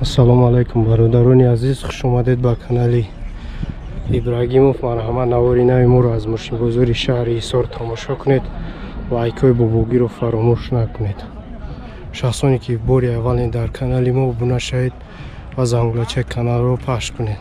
Ассалому алайкум бародарони азиз, хуш омадед ба канали Ибрагимов. Марҳамат, навори нави моро аз мошинбозори шаҳри Ҳисор тамошо кунед, лайкҳои бобогиро фаромӯш накунед. Шахсоне ки бори аввалин дар канали мо обуна шавед ва зангулачаи каналро пахш кунед.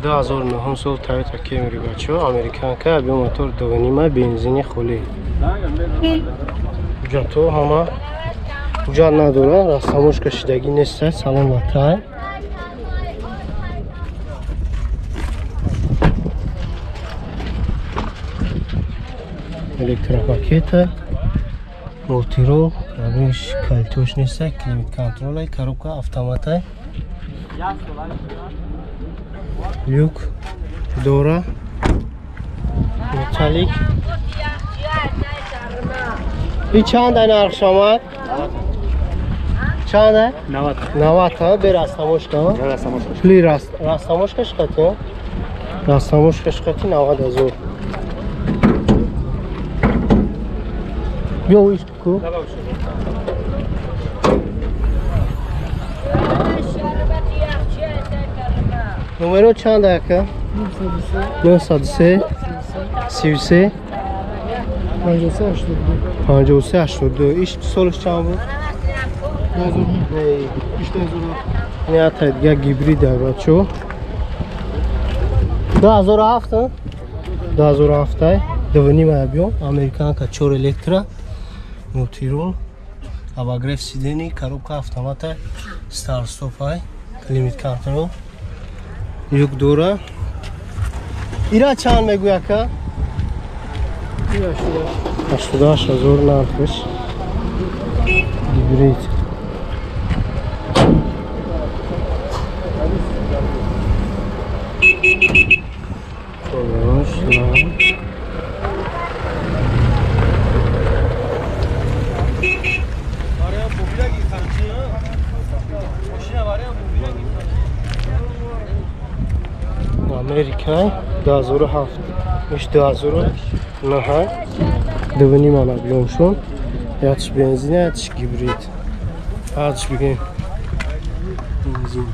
Ду 2009 сол Toyota Camry бачо, американка, объем мотор 2.5, бензини холӣ. Ҳуҷҷатҳо ҳама ҳуҷҷат надорад, растамошка шидагӣ нест. Салом ватай. Электропакета, мултирол, пробег калтош нест, климат контрол, коробка автомата. Люк дора, металлик. И чанд ай нарх шомад? Чанд ай? 90. 90 ҳа, бе растамошка? Бе растамошка. Пули растамошка шқати? Растамошка шқати 90 ҳазор. Биё иш ку. Номеро чанд ака? 903 33 53 82. Иш солиш чанд буд? 2009. Не, ата дига гибрид бачо. 2007 2007 2.5 объем, американка, 4 электро, мултирол, обогрев сидений, коробка автомата, старт стоп, климат контрол. Люк дора. Ира чанд мегӯй ака? 88 ҳазор нархш. Гибрид. Америка 2007, иш 2009, 2.5 объемшон, ятиш бензин, ятиш гибрид. Ятиш бигем бензин.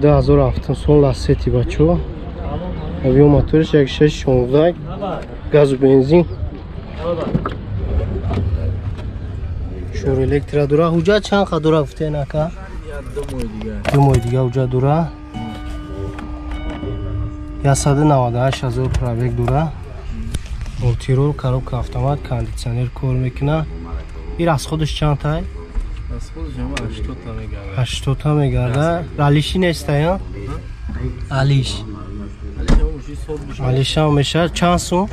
Ду 2007 сол Лассети бачо. Объем моториш 1.6 16, газу бензин. Чор электро дора. Ҳуҷҷат чанд қа дора гуфтен ака? Ду моҳи дига ҳуҷҷат дора. 198 ҳазор пробег дора. Мултирол, коробка автомат, кондитсионер кор мекунад. Ин расходаш чанд тай? 80 та мегарда. Алиши неста, я? Алиш. Алишам мешавад. Чанд сум?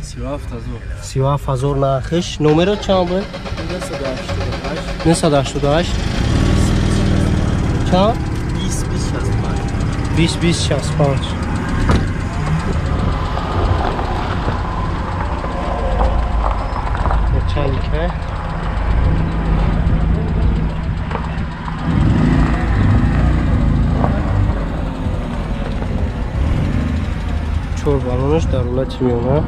37 ҳазор нархиш. Номеро чанд буд? 988. Чанд? 20 20 65. Металлика. Чор балонаш дар ҳолати миёна.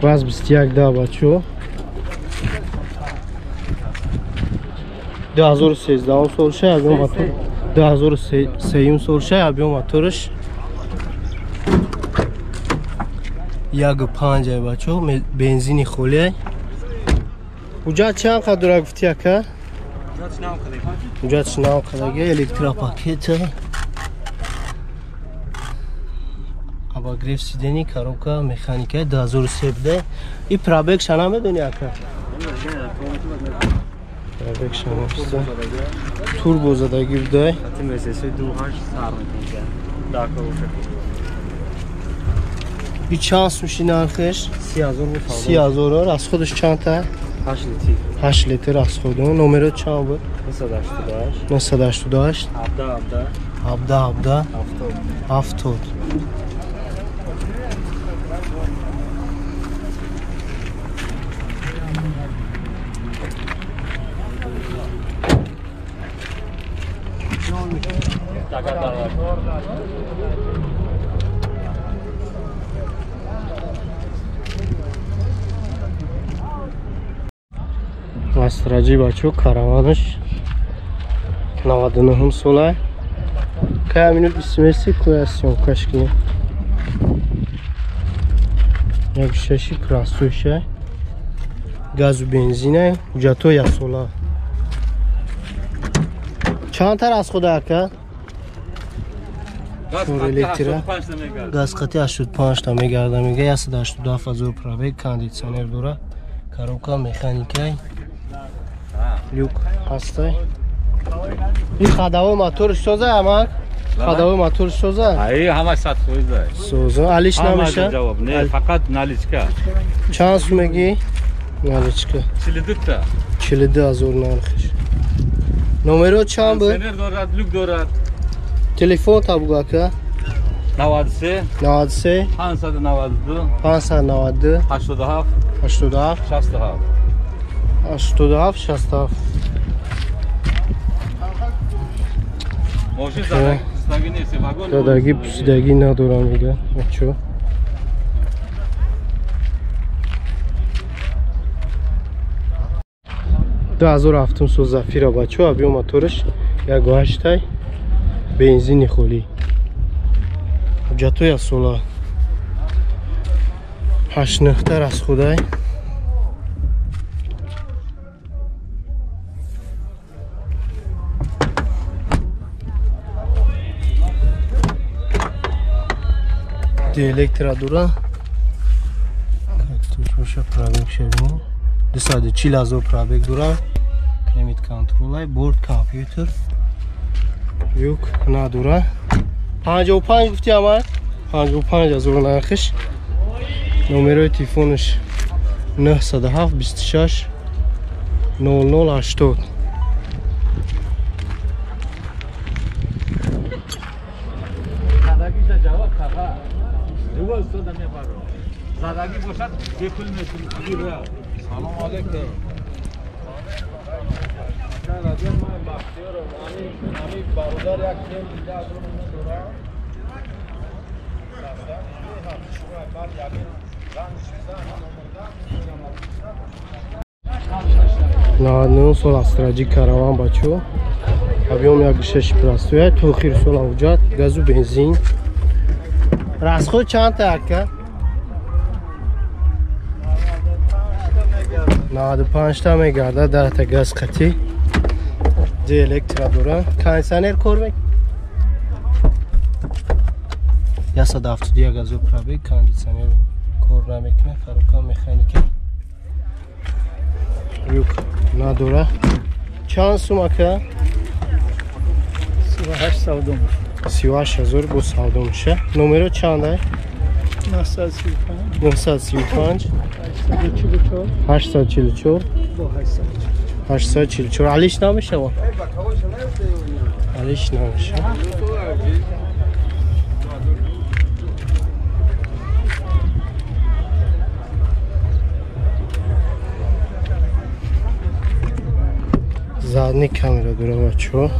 Ваз 21 да бачо. 2013 сол шай объем мотор. 2003 сол шай объем мотораш 1.5 бачо, бензини холӣ. Ҳуҷҷат чанд қа дора гуфтӣ ака? Ҳуҷҷатш нав қадаги, электропакета, обогрев сидений, коробка механика, 2017. И пробег ша намедонӣ ака? Пробег ша намедонӣ. Турбо задагӣ будай. И чанд сумши нархиш? 30,000. Аз худаш чандта? 8 литр. 8 литр аз худ. Номеро чанд буд? 988. 988. 17 17 17 70. Астраҷи бачо караванаш 99 сола. Кая минут бисмеси куя съёмкаш кунем. Як шаши красуша. Газу бензина, ҳуҷҷатҳо як сола. Чанд тар аз худа ака? Электра. Газ қати 85 та мегарда мега 187 ҳазор пробег, кондитсионер дора. Коробка механикай. Люк ҳастай. Ин хадавои мотори соза амак? Хадавои мотори соза? Ай, ҳама 100%. Соза. Алиш намеша? Ҷавоб не, фақат наличка. Чанд сум мегӣ? Наличка. 42 та. 42 ҳазор нархиш. Номеро чанд буд? Кондитсионер дорад, люк дорад. Телефон та бугу ака? 93 93 592 592 87 87 67 87 67. Мошин задагӣ нест, вагон. Задагӣ пусидагӣ надорам мега. Бачо. Ду ҳазор ҳафтум сол Зафира бачо, объём мотораш 1.8 бензини холӣ. Ҳуҷҷатҳои сола 8 нуқтар аз худай. Электро дора. Как туш пробег шавин. 240 ҳазор пробег дора. Климат контролай, борт компютер. Люк надора. 55 гуфти ама? 55 ҳазор нархиш. Номерои телефонаш 907 26 00 80. Задагӣ бошад бепул метунӣ. Салом алейкум. Ман Бахтиёрам. Ами бародар як тем дида аз он дорам. 99 сол Астраҷи караван бачо. Объём 1.6 простой, тохир сол ҳуҷҷат, газу бензин. Расход чанд та ака? 95 та мегарда, 10 та газ қатӣ. Ди электро дора. Кондитсионер кор мекунад. 171 ҳазор пробег, кондитсионер кор намекунад, коробка механика. Люк надора. Чанд сум ака? 38 савдо мешавад. 38 ҳазор бо савдо мешавад. Номеро чанд ай? 935 935 844 844 844. Алиш намешавад? Алиш намешавад. Задний камера дора бачо.